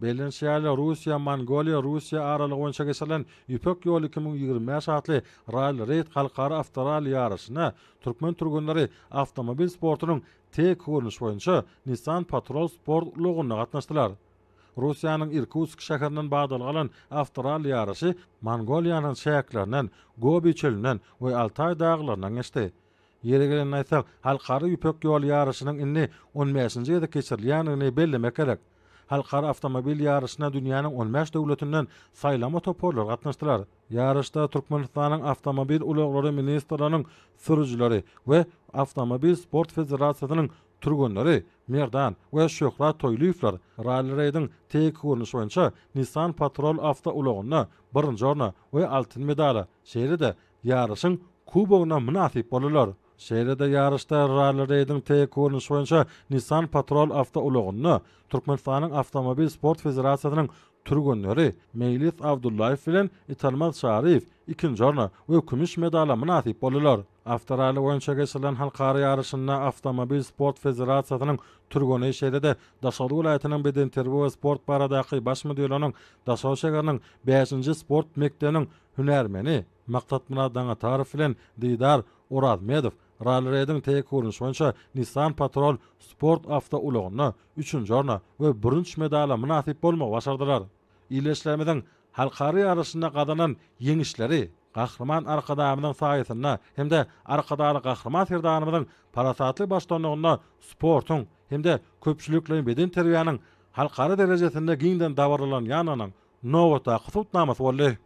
Bellenişi ýaly, Russiýa, Mongoliýa, Russiýa aralygy boýunça geçirilen Ýüpek ýoly 2025 atly ralli-reýd halkara awtoralli ýaryşynda türkmen türgenleri awtomobil sportunyň T görnüşi boýunça Nissan Patrol sport ulagynda gatnaşdylar. Russiýanyň Irkutsk şäherinden badalga alan awtoralli ýaryşy Mongoliýanyň çäklerinden, Gobi çölünden we Altaý daglaryndan geçdi. Ýeri gelende aýtsak, Halkara Ýüpek ýoly ýaryşynyň indi on bäşinji gezek geçirilýändigini bellemek gerek. Halkara awtomobil ýaryşyna dünýäniň on bäş döwletinden saýlama toparlar gatnaşdylar. Ýaryşda Türkmenistanyň Awtomobil ulaglary ministrliginiň sürüjileri we Awtomobil sport federasiýasynyň türgenleri Merdan we Şöhrat Toýlyýewler ralli-reýdiň T2 görnüşi boýunça Nissan Patrol awtoulagynda birinji orna we altyn medala, şeýle-de ýaryşyň kubogyna mynasyp boldular. Şeýle-de ýaryşda ralli-reýdiň T2 görnüşi boýunça Nissan Patrol awtoulagynda Türkmenistanyň Awtomobil sport federasiýasynyň türgenleri Meýlis Abdullaýew bilen Italmaz Çaryýew ikinji orna we kümüş medala mynasyp boldular. Awtoralli boýunça geçirilen halkara ýaryşynda Awtomobil sport federasiýasynyň türgeni, şeýle-de Daşoguz welaýatynyň bedenterbiýe we sport baradaky Baş müdirliginiň Daşoguz şägeriniň bäşinji sport mekdebiniň hünärmeni Maksatmyrat Daňatarow bilen Didar Orazmedow ralli-reýdiň T görnüşi boýunça Nissan Patrol sport awtoulagynda üçünji orna we bürünç medala mynasyp bolmagy başardylar. Ildeşlerimiziň halkara ýaryşynda gazanan ýeňişleri Gahryman Arkadagymyzyň saýasynda hem-de Arkadagly Gahryman Serdarymyzyň parasatly baştutanlygynda sportuň hem-de köpçülikleýin bedenterbiýäniň halkara derejesinde giňden dabaralanýandygynyň nobatdaky subutnamasy boldy.